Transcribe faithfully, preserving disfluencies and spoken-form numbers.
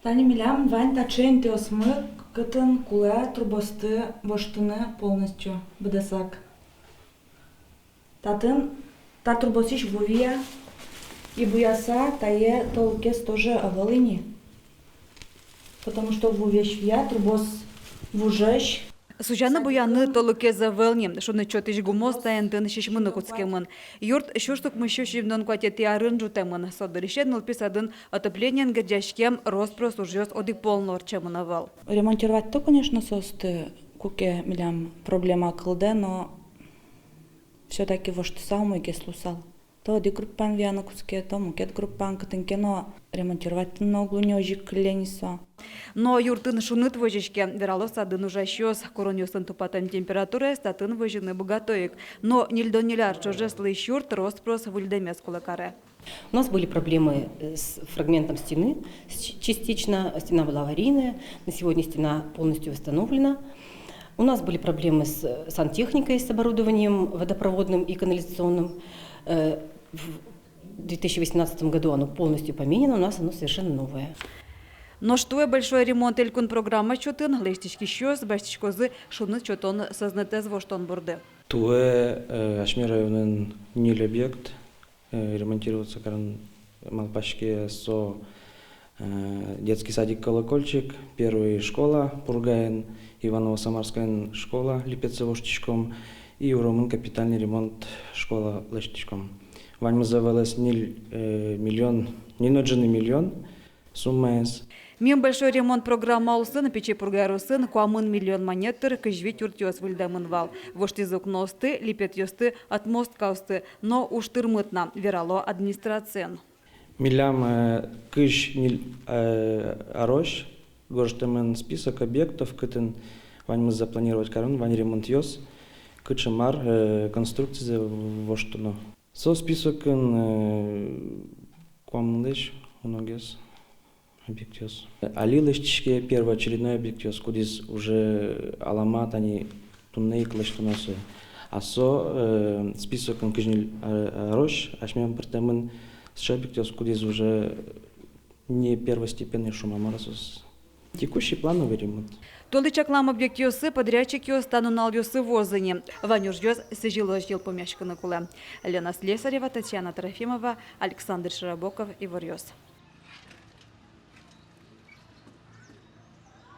Тани милям вань таӵе интыосмы, кытын кулэ трубосты воштыны полностью быдэсак. Татын та трубосысь ву вия, и буяса тае толкез тоже ӧвӧл ини. Потому что ву весь вия, трубос вужесь. Сузяны-буяны толкез ӧвӧл ни. Шуныт сётӥсь гумыос та интыын сисьмыны кутскемын. Юрт сюрс укмыссю сизьымдон куатетӥ арын ӝутэмын. Со дырысен нылпи садын отоплениен герӟаськем рос-прос ужъёс одӥг пол но ортчемын ӧвӧл. Ремонтировать-то, конечно, соосты, куке милям проблема кылдэ, но всё-таки воштысал, умойгес луысал. То одӥг группаен вияны кутске, то мукет группаен, кытын ке но ремонтировать но уг луы ни, озьы ик кылле ни со. Но юртын шуныт возиське, верало садын ужасьёс. Куронъёсын тупатэм температураез татын возьыны быгато ик. Но ньыльдон ньыль ар ӵоже сылӥсь юрт рос-прос выльдэмез кулэ каре. У нас были проблемы, э, с фрагментом стены, с-, частично. Стена была аварийная, на сегодня стена полностью восстановлена. У нас были проблемы с, э, сантехникой, с оборудованием водопроводным и канализационным. Э, в две тысячи восемнадцатом году оно полностью поменено, у нас оно совершенно новое. Нош туэ «Большой ремонт» элькун программа чотын лэсьтӥськисьёс басьтӥськозы шуныт сётон сӧзнэтэз воштон борды. Туэ, э, асьме районын ньыль объект, э, ремонтироваться карыны малпаське. Со, э, детский садик «Колокольчик», первый школа Пургаын, Иваново-Самарскоын школа липетсэ воштӥськом и Уромын капитальный ремонт школа лэсьтӥськом. Ваньмыз ӧвӧл ӧз ньыль, э, миллион, ньыль но ӝыны миллион суммаез. Мим «Большой ремонт» программа улсын Пичи Пурга ёросын куамын миллион манет тыр кызь вить юртъёс выльдэмын вал. Воштӥзы укноосты, липетъёсты, отмосткаосты, но уж тырмыт на, верало администрациын. Милям, э, кызь ньыль, э, арозь гожтэмын список объектов, кытын ваньмыз запланировать каремын, вань ремонтъёс, кыӵе мар, э, конструкцизэ воштоно. Со списокын, э, куамынлэсь уногес объектъёс. Али лэсьтӥське первоочередной объектъёс, кудӥз уже алама тани туннэ ик лэсьтоно сое. А со, э, списокын кызь ньыль, э, арозь асьмелэн пыртэмын сыӵе объектъёс, кудӥз уже не первостепенный, шуом-а, мар-а соос. Текущий плановый ремонт. Толлы чаклам объектъёсы подрядчикъёс та нуналъёсы вуозы ини. Вань ужъёс сӥзьылозь йылпумъяськыны кулэ. Лена Слесарева, Татьяна Трофимова, Александр Широбоков, «Иворъёс».